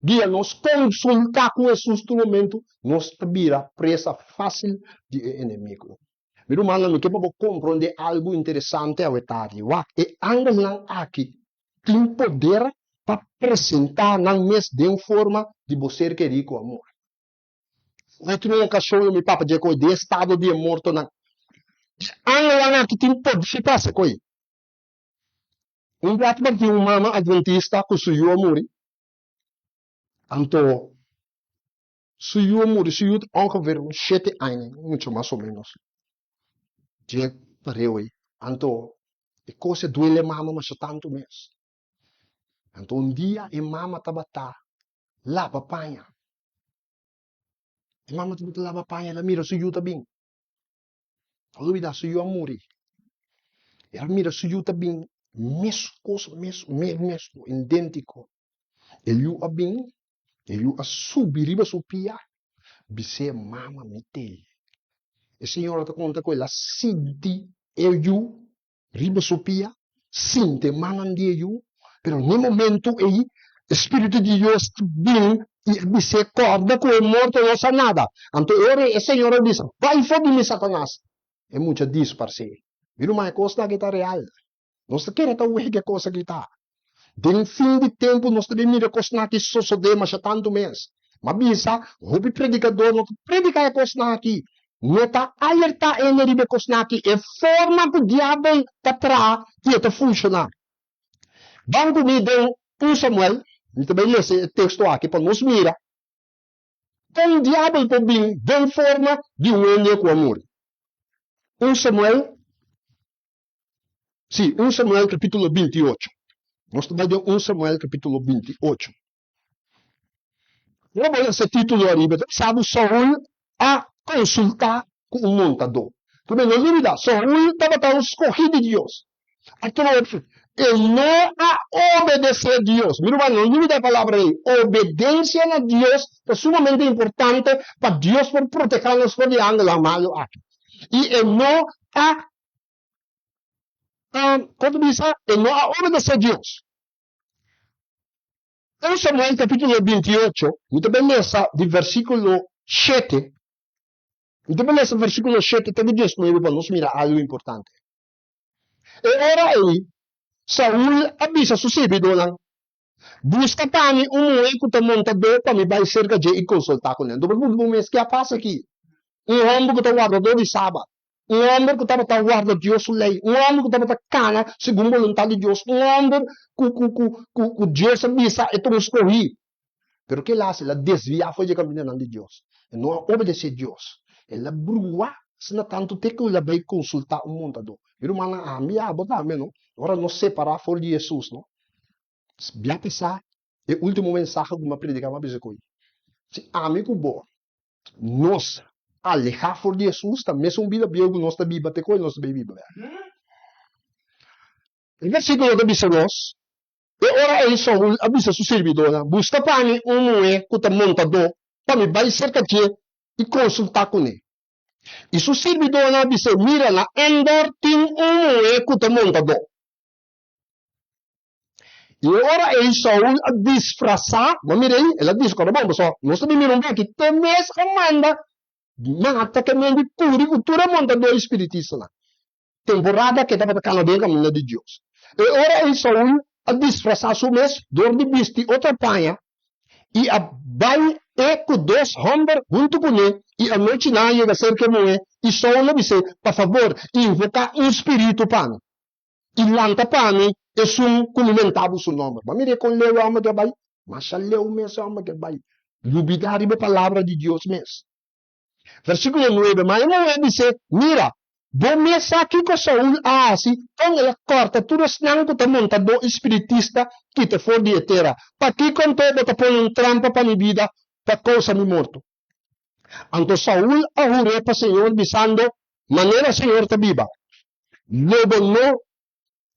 guia nos, konsultá ku Hesus tur momentu, nos ta bira presa fásil di e enemigu. Mi rumannan, mi ke pa bo komprondé algu interesante awe tardi. Wak, e angelnan aki tin poder pa presentá nan mes den forma di bo ser kerí ku amor. Otro okashon lo mi papia dje koe den estado di e mortonan. E angelnan aki tin poder pa hasi koe. Un biaha tabatin un mama adventista ku su yu a muri. Anto Su yu a muri, su yu ta ongeveer un shete aña, mucho mas o menos, dje pareu ei. Anto e kos a duele e mama masha tantu mes. Anto un dia e mama tabata laba paña. E mama tabata laba paña, el a mira su yu ta bin. A lubida su yu a muri. El a mira su yu ta bin meskos, mes, mes, mes, idéntiko. E yu a bin, e yu a subi riba su pia, bis'é, Mama, mi t'ei. E señora ta konta ku el a sinti e yu riba su pia, sinti e mannan di e yu, pero n'e momentu ei e spiritu di Dios a bin i a bis'é, Kòrda ku e morto no sa nada. Anto e ora ei e señora a bisa, Bai for di mi, Satanas! E mucha disparsé. Mi ruman, e kosnan aki ta real. Nos ta kere ta wega e kos aki ta. Den fin di tempu nos ta bin mira e kosnan aki sosodé masha tantu mes. M'a bisa, hopi predikador no ta prediká e kosnan aki. No ta alertá hende riba e kosnan aki, e forma ku diabel ta traha i e ta funshoná. Ban ku mi den un Samuel, mi ta bai lesa e teksto aki pa nos mira kon diabel por bin den forma di un hende ku a muri. Un Samuel. Sí, un Samuel capítulo 28. Nos ta bai den un Samuel capítulo 28. Ora bo lesa e título ariba, ta bisa bo Saul a consultá cu un montadó. Pero no lubida, Saul tabata un scogí di Dios. Atrobe, e no a obedecé Dios. Mi ruman, no lubida e palabra ei. Obedencia na Dios ta sumamente importante pa Dios por protehá nos for di e angelnan malu aki. I e no a Kon ta bisa e no a obedesé Dios? Un Samuel capítulo 28, mi ta bai lesa di versículo shete, mi ta bai lesa versículo shete te ku diesnuebe pa nos mira algu importante. E ora ei Saul a bisa su sirbidónan, Buska pa mi un muhé ku ta montadó pa mi bai serka dje i konsultá kuné. Anto bo ta puntra bo mes, Ke a pasa aki? Un hòmber ku ta wardadó di Sabat, un hòmber ku tabata warda Dios su lei, un hòmber ku tabata kana segun boluntat di Dios, un hòmber ku ku ku ku ku Dios a bisa e ta un skohí. Pero ke el a hasi? El a desviá for di e kamindanan di Dios. E no a obedesé Dios. El a brua asina tantu te ku el a bai konsultá un montadó. Mi rumannan, ami i abo tambe, no? Ora nos separá for di Hesus, no? Bia pasá, e último mensahe ku mi a prediká, mi a bisa ku si ami ku bo nos alehá for di Hesus, ta mesun bida bieu ku nos ta biba te koe nos ta bai biba bèk. E versíkulo ta bisa nos, E ora ei Saul a bisa su sirbidónan, Buska pa mi un muhé ku ta montadó, pa mi bai serka dje i konsultá kuné. I su sirbidónan a bis'é, Mira, na Endor tin un muhé ku ta montadó. I e ora ei Saul a disfrasá, bo a mira ei, el a disfrasá, bon, pasobra nos ta bin mira un beki, te mes a manda mata ke men di kuri ku tur e montadó i spiritistanan. Temporada ku e tabata kana den kaminda di Dios. E ora ei Saul a disfrasá su mes dor di bisti otro paña i a bai e ku dos hòmber huntu kuné, i anochi nan a yega serka e muhé, i Saul a bis'é, Pa fabor, invoká un spiritu pa mi, i lanta pa mi esun ku mi menta bo su nòmber. Bo a mira kon leu e hòmber ke bai? Masha leu mes e hòmber ke bai. Lubidá riba e palabra di Dios mes. Versíkulo nuebe, Ma e muhé bis'é, Mira, bo mes sa kiko Saul a hasi, kon el a kòrta tur esnan ku ta montadó i spiritista kita for di e tera. Pakiko anto bo ta pone un trampa pa mi bida pa kousa mi morto? Anto Saul a hur'é pa señor, bisando, Manera señor ta biba, lo bo no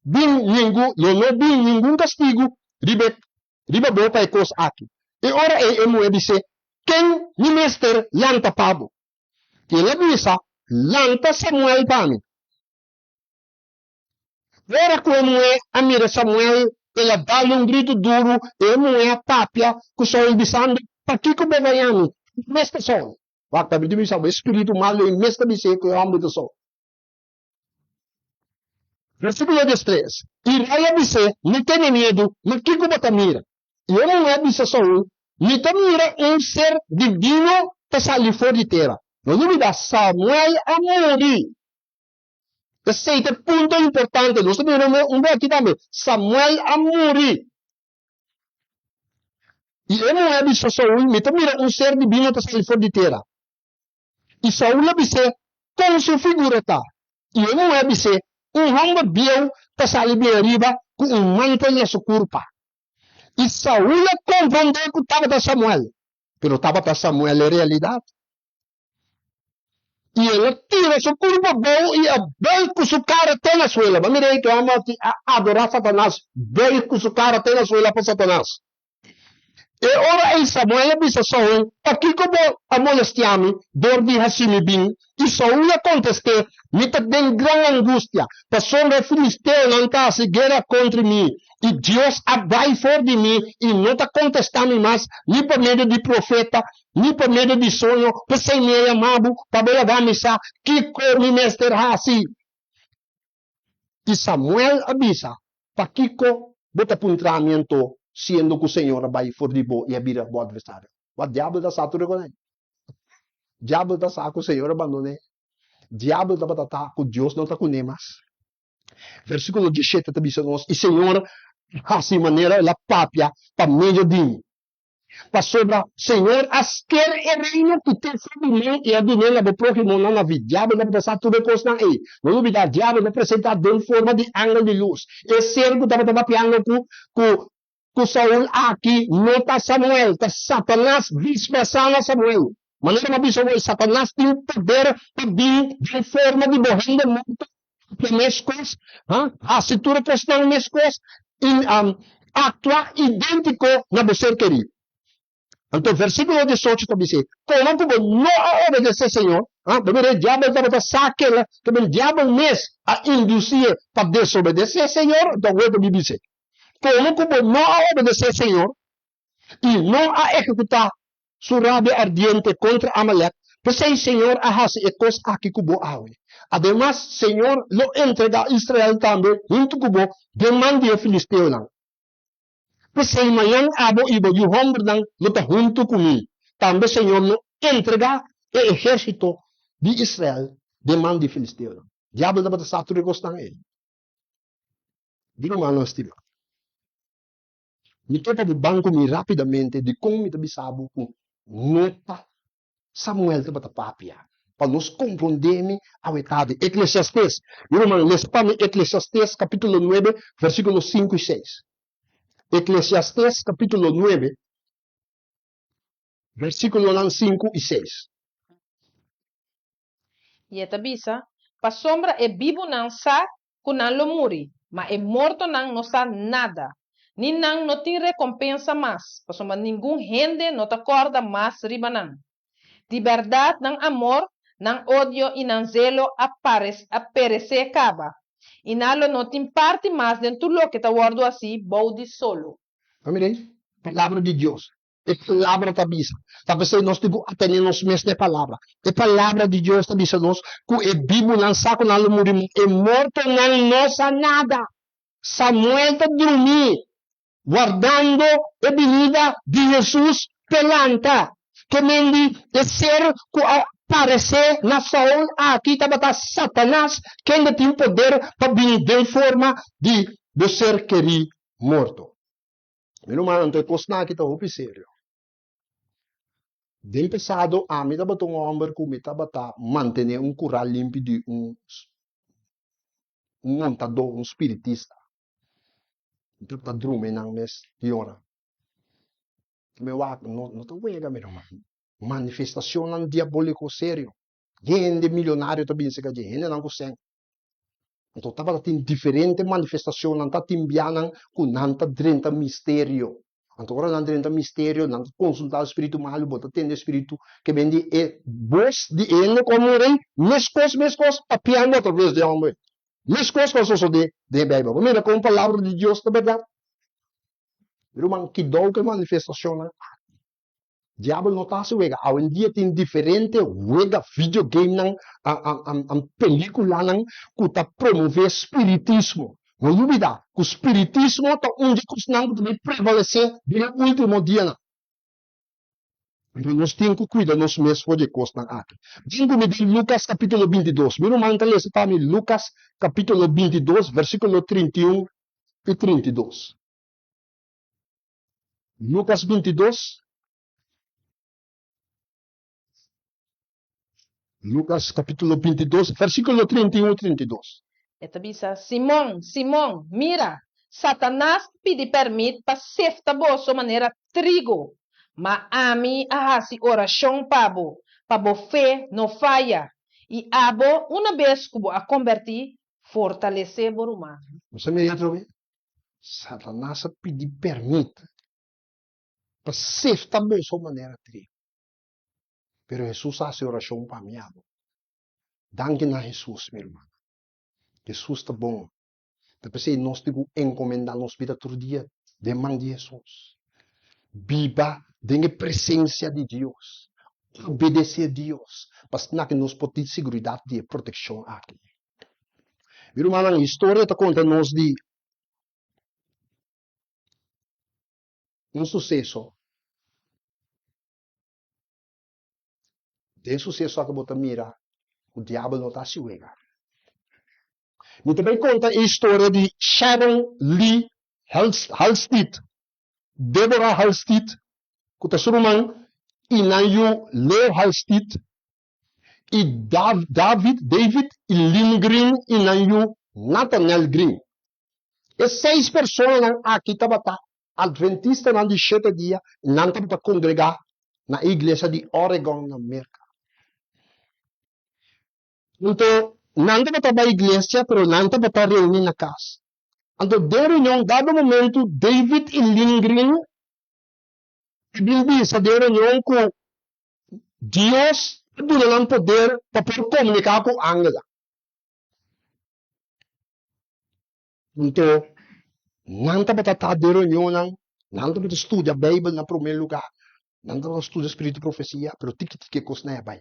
bin ningu, lo no bin ningun kastigu riba e riba bo pa e kos aki. E ora ei e muhé bis'é, Ken mi mester lanta pa bo? I el a bisa, Lanta Samuel pa mi. Ora ku e muhé a mira Samuel, el a dal un gritu duru, i e muhé a papia ku Saul, bisando, Pakiko bo gaña mi? Mi mes ta Saul. Wak, ta bisa bo, e spiritu malu ei mes ta bis'é ku e hòmber ta Saul. Versíkulo diestres, I rei a bis'é, No tene miedu, ma kiko bo ta mira? I e muhé a bisa Saul, Mi ta mira un ser divino ta sali for di tera. No lubidá, Samuel a muri. Esei ta e punto importante. Nos ta mira un bes aki tambe. Samuel a muri. I e muhé a bisa Saul, Mi ta mira un ser divino ta sali for di tera. I Saul a bis'é, Kon su figura ta? I e muhé a bis'é, Un hòmber bieu ta sali bin ariba ku un mantel na su kurpa. I Saul a komprondé ku tabata Samuel, pero tabata Samuel en realidat. I el a tira su kurpa abou i a bùig ku su kara te na suela. Bo a mira ei ku e hòmber aki a adorá Satanas, bùig ku su kara te na suela pa Satanas. E ora ei Samuel a bisa Saul, Pakiko bo a molestiá mi dor di hasi mi bin? I Saul a kontest'é, Mi ta den gran angustia, pasobra e filisteonan ta hasi guera kontra mi, i Dios a bai for di mi i no ta kontestá mi mas, ni pa medio di profeta, ni pa medio di soño, p'esei mi a yama bo pa bo laga mi sa kiko mi mester hasi. I Samuel a bisa, Pakiko bo ta puntra mi anto, siendo ku Señor a bai for di bo i a bira bo atversario? Wak, diabel ta sa tur e kosnan. Diabel ta sa ku Señor a bandon'é. Diabel tabata ta ku Dios no ta kuné mas. Versíkulo dieshete ta bisa nos, I Señor a hasi manera el a papia pa medio di mi. Pasobra Señor a sker e reino ku te for di man i a dun'é na bo próhimonan na vid. Diabel tabata sa tur e kosnan ei. No lubidá, diabel ta presentá den forma di angel di lus. E ser ku tabata papiando ku ku ku Saul aki no ta Samuel, ta Satanas disfrasá na Samuel. Manera mi a bisa awor, Satanas tin poder pa bin den forma di bo hende morto, papia meskos, ha, hasi tur e kosnan meskos i aktua idéntiko na bo ser kerí. Anto versíkulo diesocho ta bis'é, Komo ku bo no a obedesé Señor, ha, bo mira e diabel tabata sa kela, ke men diabel mes a indusié pa desobedesé Señor, anto awor ta bin bis'é, Komo ku bo no a obedesé Señor i no a ehekutá su rabia ardiente kontra Amalek, p'esei Señor a hasi e kos aki ku bo awe. Ademas, Señor lo entregá Israel tambe huntu ku bo den man di e filisteonan. P'esei mañan abo i bo yu hòmbernan lo ta huntu ku mi. Tambe Señor lo entregá e ehérsito di Israel den man di e filisteonan. Diabel tabata sa tur e kosnan ei. Di rumannan stimá. Mi ke pa bo ban ku mi rápidamente dikon mi ta bisa bo ku no ta Samuel tabata papia, pa nos komprondé mi awe tardi. Eklesiastés, mi ruman, lesa pa mi Eklesiastés kapítulo nuebe, versíkulo sinku i seis. Eklesiastés kapítulo nuebe, versíkulonan sinku i seis. I e ta bisa, Pasobra e bibunan sa ku nan lo muri, ma e mortonan no sa nada, ni nan no tin rekompensa mas, pasobra ningun hende no ta kòrda mas riba nan. Di bèrdat nan amor, nan odio i nan zelo a a peresé kaba, i nan lo no tin parti mas den tur loke ta wòrdu hasí bou di solo. Mira ei, Palabra di Dios. E Palabra ta bisa. Ta p'esei nos tin ku atené nos mes na e Palabra. E Palabra di Dios ta bisa nos ku e bibunan sa ku nan lo muri, ma e mortonan no sa nada. Samuel ta drumí, wardando e binida di Hesus p'e lanta. Ke men di e ser ku a paresé na Saul aki tabata Satanas, kende tin poder pa bini den forma di bo ser kerí morto. Mi ruman, anto e kosnan aki ta hopi serio. Den pasado ami tabata un hòmber ku mi tabata mantené un kurá limpi di un un montadó, un spiritista. Mi tabata drumi nan mes di ora. Mi wak, no no ta wega mi ruman. Manifestacionnan diabóliko serio. Hende milionario ta bin serka dje, hendenan ku sèn. Anto tabata tin diferente manifestacionnan, ta tin bianan cu nan ta drenta misterio. Anto ora nan drenta misterio, nan ta consulta e spiritu malu, bo ta tende e spiritu ke ben di e bos di e hende cu a muri, mescos, mescos, papiando atraves di e homber. Mescos cu a sosode den e Bijbel. Bo mira con palabra di Dios ta berdad? Mi ruman, kidou cu e manifestacionnan aki. Diabel no ta hasi wega. Awendia tin diferente wega, video gamenan, peliculanan cu ta promove spiritismo. No lubida cu spiritismo ta un di cosnan cu ta bay prevalece den e ultimo dianan. Pero nos tin cu cuida nos mes for di e cosnan aki. Bin cu mi den Lucas capitulo 22. Mi ruman ta lesa pa mi Lucas capitulo 22 versiculo 31 y 32. Lucas 22. Lucas capítulo 22, versículo 31 y 32. E ta bisa, Simon, Simon, mira, Satanas a pidi pèrmit pa sefta boso manera trigo, ma ami a hasi orashon pa bo, pa bo fe no faya, i abo, una bes ku bo a kombertí, fortalesé bo rumannan. Bo sa mira atrobe? Satanas a pidi permit pa sefta boso manera trigo. Pero Hesus a hasi orashon pa mi abo. Danki na Hesus, mi rumannan. Hesus ta bon. Ta p'esei nos tin ku enkomendá nos bida tur dia den man di Hesus. Biba den e presensia di Dios. Obedesé Dios, pa asina ku nos por tin siguridat di e protekshon aki. Mi rumannan, historia ta konta nos di un suseso. Den suseso aki bo ta mira ku diabel no ta hasi wega. Mi ta bai konta e historia di Sharon Lee Halstead, Deborah Halstead, ku ta su ruman, i nan yu Leo Halstead, i David, David, i Lynn Green i nan yu Nathaniel Green. E seis personanan aki tabata Adventistanan di Shete Dia i nan tabata kongregá na e iglesia di Oregon na Merka. Anto nan tabata bai iglesia pero nan tabata reuní na kas. Anto den reunion dado momentu David i Lynn Green a bin bisa den reunion ku Dios a duna nan poder pa por komuniká ku angelnan. Anto, nan tabata ta den reunionnan, nan tabata studia Beibel na promé lugá, nan tabata studia spiritu profesia, pero tiki tiki e kosnan a bai.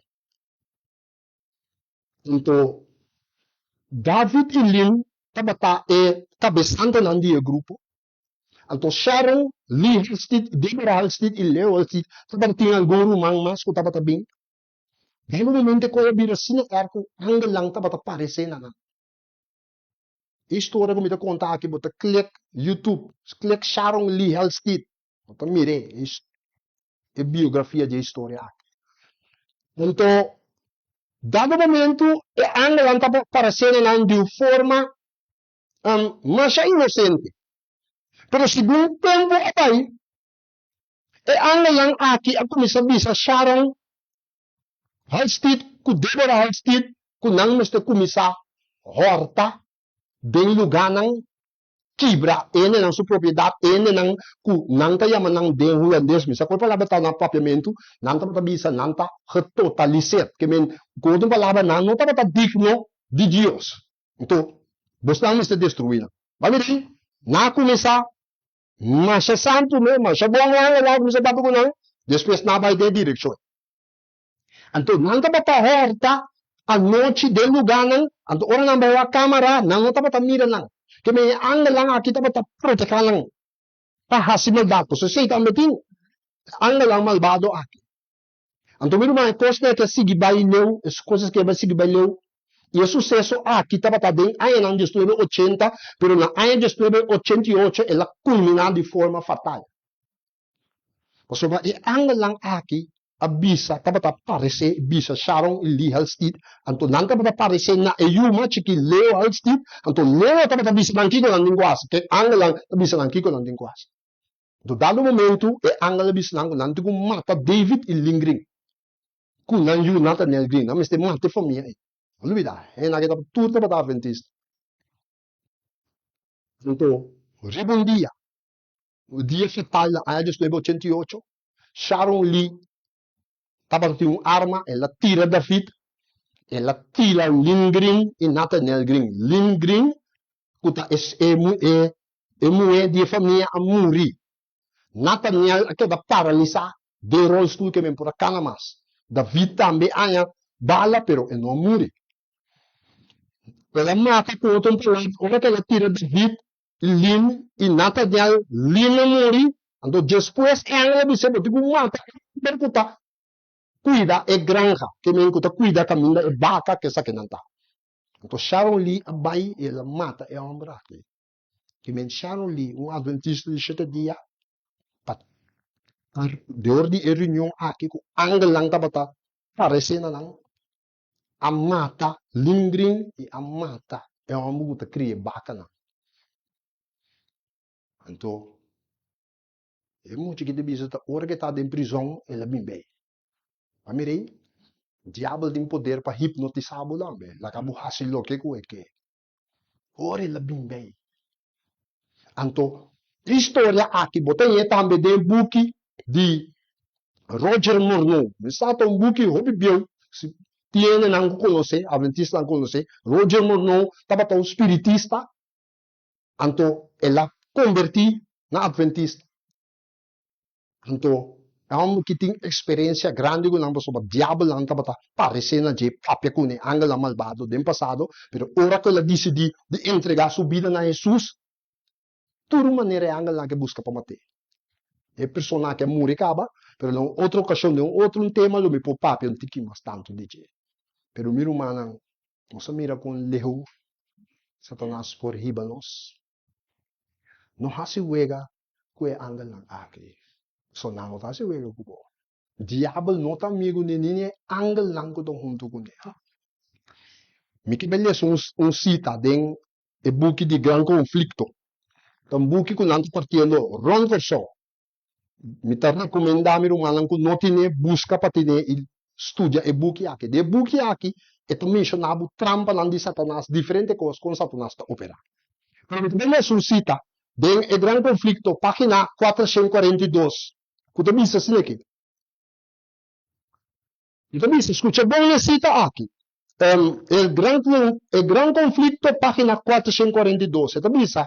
Anto, David i Lynn tabata e kabesantenan di e grupo. Anto Sharon, Lee Halstead, Deborah Halstead i Leo Halstead tabatin algun ruman mas ku tabata bin. Den un momento e kos a bira asina erg ku angelnan tabata paresé na nan. E historia ku mi ta konta aki bo ta klik YouTube, klik Sharon Lee Halstead, bo ta mir'é e biografia di e historia aki. Anto dado momento e angelnan tabata paresé na nan di un forma masha inosente. Pero segun tempu a bai, e angelnan aki a kuminsá bisa Sharon Halstead ku Deborah Halstead ku nan mester kuminsá hòrta den lugánan kibra hendenan su propiedat, hendenan ku nan ta yama nan den hulandes, mi sa kua palabra ta na papiamentu, nan tabata bisa nan ta getotaliseerd, ke men ku otro palabra nan no tabata digno di Dios. Anto, bosnan mester destruí nan. Ba mira, nan a kuminsá. Masha santu mes, masha bon angelnan a kuminsá papia ku nan, despues nan a bai den e direkshon. Anto nan tabata hòrta anochi den lugánan, anto ora nan bai wak kámara, nan no tabata mira nan. Ke men e angelnan aki tabata protehá nan pa hasi maldat, pasobra esei tambe tin angelnan malbado aki. Anto mi ruman, e kosnan aki a sigui bai leu, e kosnan aki a bai sigui bai leu, i e suseso aki tabata den añanan diesnuebe ochenta, pero na aña diesnuebe ochenta i ocho el a kulminá di forma fatal. Pasobra e angelnan aki a bisa, tabata paresé bisa Sharon i Lee Halstead, anto nan tabata paresé na e yu mas chikí Leo Halstead, anto Leo tabata bisa nan kiko nan tin ku hasi, ke angelnan ta bisa nan kiko nan tin ku hasi. Anto dado momentu e angel a bisa nan ku nan tin ku mata David i Lynn Green ku nan yu Nathaniel Green, nan mester mata e famia ei. No lubida, hende aki tur tabata adventista. Anto riba un dia, un dia fatal na aña diesnuebe ochenta i ocho, Sharon Lee tabata tin un arma, el a tira David, el a tira Lynn Green i Nathaniel Green. Lynn Green ku ta e E muhé di e famia a muri. Nataniel a keda paralisá den rolstoel ke men por a kana mas. David tambe a haña bala pero e no a muri. El a mata ku otro palabra ora ku el a tira David, Lin i Nataniel, Lin a muri. Anto despues e angel a bis'é, Bo tin ku mata e hòmber ku ta kuida e granja, ke men ku ta kuida kaminda e baka ku esakinan ta. Anto Sharon Lee a bai i el a mata e hòmber aki. Ki men Sharon Lee, un adventista di shete dia, pa dor di e reunion aki ku angelnan tabata paresé na nan, a mata Lynn Green i a mata e hòmber ku ta kria e bakanan. Anto, e mucha ki ta bisa ta ora ku e ta den prizòn el a bin bei. A mira ei, diabel tin poder pa hipnotisá bo tambe, laga bo hasi loke ku e ke. Ora el a bin bei. Anto, e historia aki bo ta hañ'é tambe den e buki di Roger Morneau. Mi sa ta un buki hopi bieu, si tin hendenan ku konosé, adventistanan konosé. Roger Morneau tabata un spiritista, anto el a kombertí na adventista. Anto, e hòmber ki tin eksperensia grandi ku nan pasobra diabelnan tabata paresé na dje papia kuné, angelnan malbado den pasado, pero ora ku el a disidí di entregá su bida na Hesus, tur manera e angelnan ke buska pa mat'é. E persona aki a muri kaba, pero na un otro okashon, den un otro tema lo mi por papia un tiki mas tantu di dje. Pero mi rumannan, nos a mira kon leu Satanas por hiba nos. No hasi wega ku e angelnan aki. So nan no ta hasi wega ku bo. Diabel no ta amigu ni ni e angelnan ku ta huntu kuné. Mi ke bai lesa un sita den e buki di Gran Konflikto. Ta un buki ku nan ta partiendo rònt Kòrsou. Mi ta rekomendá mi rumannan ku no tine, buska pa tine i studia e buki aki. Den e buki aki e ta menshoná bo trampanan di Satanas, diferente kos kon Satanas ta operá. Pero mi ta bai lesa un sita den E Gran Konflikto, página 442, ku ta bisa asina aki. Mi ta bisa, skucha bon e sita aki. E Gran E Gran Konflikto, página 442, e ta bisa,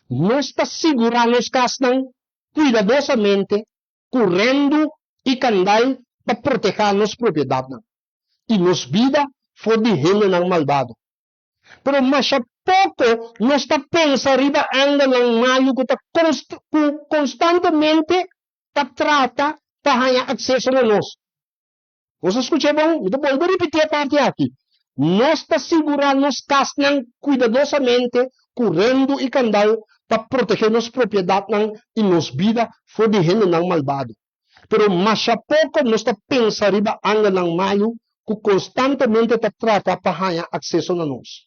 Nos ta sigurá nos kasnan kuidadosamente ku rendu i kandal pa protehá nos propiedatnan i nos bida for di hendenan malbado. Pero masha poko nos ta pensa riba angelnan malu ku ta ku konstantemente ta trata pa haña akseso na nos. Nos a skucha bon? Mi ta bolbe ripití e parti aki. Nos ta sigurá nos kasnan kuidadosamente ku rendu i kandal pa protegé nos propiedatnan i nos bida for di hendenan malbado. Pero masha poko nos ta pensa riba angelnan malu ku konstantemente ta trata pa haña akseso na nos.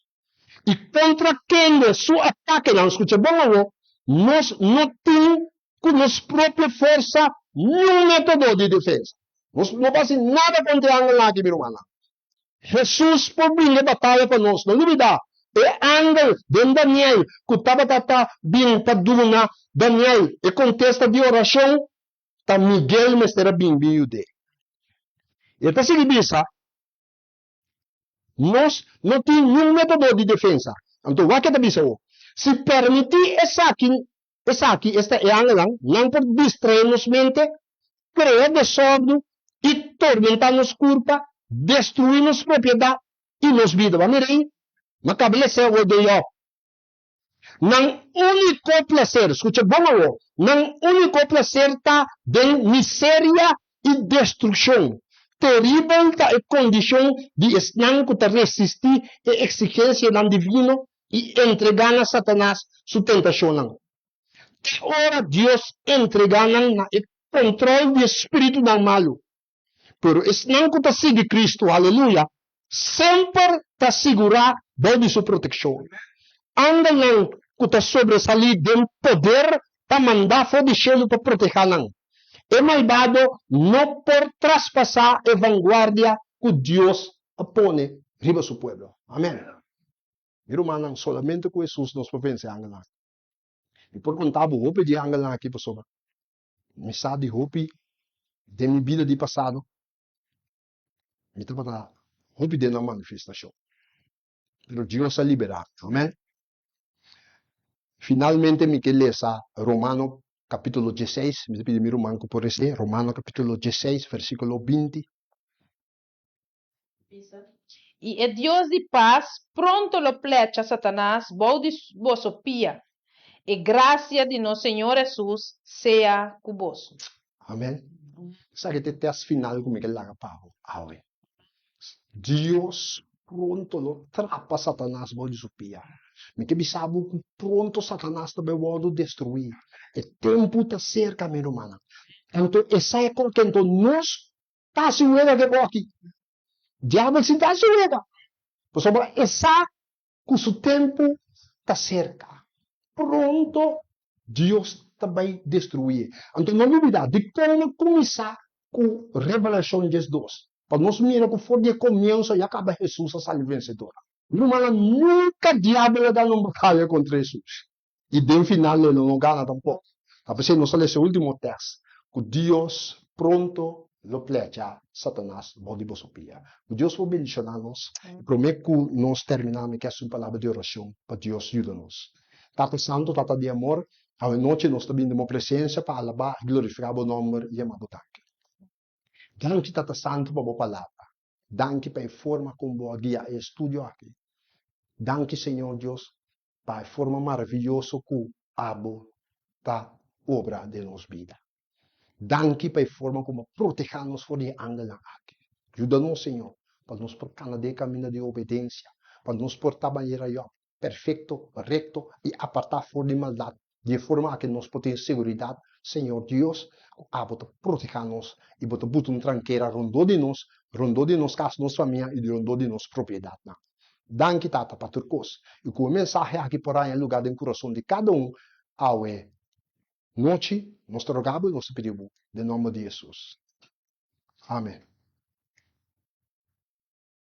I kontra kende su atakenan, skucha bon awor, nos no tin ku nos propio forsa niun método di defensa. Nos no por hasi nada kontra e angelnan aki, mi rumannan. Hesus por bringa e bataya pa nos. No lubidá, e angel den Daniel ku tabata ta bin pa duna Daniel e kontesta di orashon, ta Miguel mester a bin bin yud'é. E ta sigui bisa, Nos no tin niun método di defensa. Anto wak e ta bisa awor, Si permití esaki. Esaki, esta e angelnan, nan por distraé nos mente, krea desòrdu i tormentá nos kurpa, destruí nos propiedat i nos bida. Bo a mira ei? M'a kaba lesa awor den Jòb. Nan úniko plaser, skucha bon awor, nan úniko plaser ta den miseria i destrukshon. Teribel ta e kondishon di esnan ku ta resistí e eksigensianan divino i entregá na Satanas su tentashonnan. Te ora Dios entregá nan na e kontròl di e spiritunan malu. Pero esnan ku ta sigui Kristu, aleluya, semper ta sigurá bou di su protekshon. Angelnan ku ta sobresalí den poder ta mandá for di shelu pa protehá nan. E malbado no por traspasá e vanguardia ku Dios a pone riba su pueblo. Amèn. Mi rumannan, solamente ku Hesus nos por vense angelnan. Mi por konta bo hopi di e angelnan aki pasobra mi sa di hopi den mi bida di pasado. Mi tabata hopi den nan manifestashon. Pero Dios a liberá mi. Amèn. Finalmente mi ke lesa Romano kapítulo dieseis. Mi ta pidi mi ruman ku por les'é. Romano kapítulo dieseis, versíkulo 20. I e Dios di pas pronto lo plecha Satanas bou di boso pia. E grasia di nos Señor Hesus sea ku boso. Amen. Esaki ta e tèst final ku mi ke laga pa bo awe. Dios pronto lo trapa Satanas bou di su pia. Mi ke bisa bo ku pronto Satanas ta bai wòrdu destruí. E tempu ta serka, mi rumannan. Anto esei e kontento nos Ta hasi wega ke bo aki. Diabel si ta hasi wega, pasobra e sa ku su tempu ta serka. Pronto Dios ta bai destruié. Anto no lubidá dikon a kuminsá ku Revelashon 12, pa nos mira ku for di e komienso ya kaba Hesus a sali vensedor. Rumannan, nunka diabel a gana un bataya kontra Hesus. I den final lo e no gana tampoko. Ta p'esei nos ta lesa e ultimo tèks, ku Dios pronto lo plecha Satanas bou di boso pia. Ku Dios por bendishoná nos. I promé ku nos terminá mi ke hasi un palabra di orashon pa Dios yuda nos. Tata Santu, Tata di amor, awe nochi nos ta bini den bo presensia pa alabá i glorifiká bo nòmber i yama bo danki. Danki Tata Santu pa bo palabra. Danki pa e forma kon bo a guia e estudio aki. Danki Señor Dios pa e forma maraviyoso ku abo ta obra den nos bida. Danki pa e forma ku bo a protehá nos for di e angelnan aki. Yuda nos, Señor, pa nos por kana den e kaminda di obedensia, pa nos por ta manera Yòb, perfekto, rekto i apartá for di maldat. Di e forma aki nos por tin seguridat, Señor Dios, ku abo ta protehá nos i bo ta buta un trankera rondó di nos, rondó di nos kas, nos famia i rondó di nos propiedatnan. Danki, Tata, pa tur kos. I ku e mensahe aki por haña lugá den kurason di kada un awe nochi, nos ta roga bo i nos ta pidi bo den nòmber di Hesus. Amen.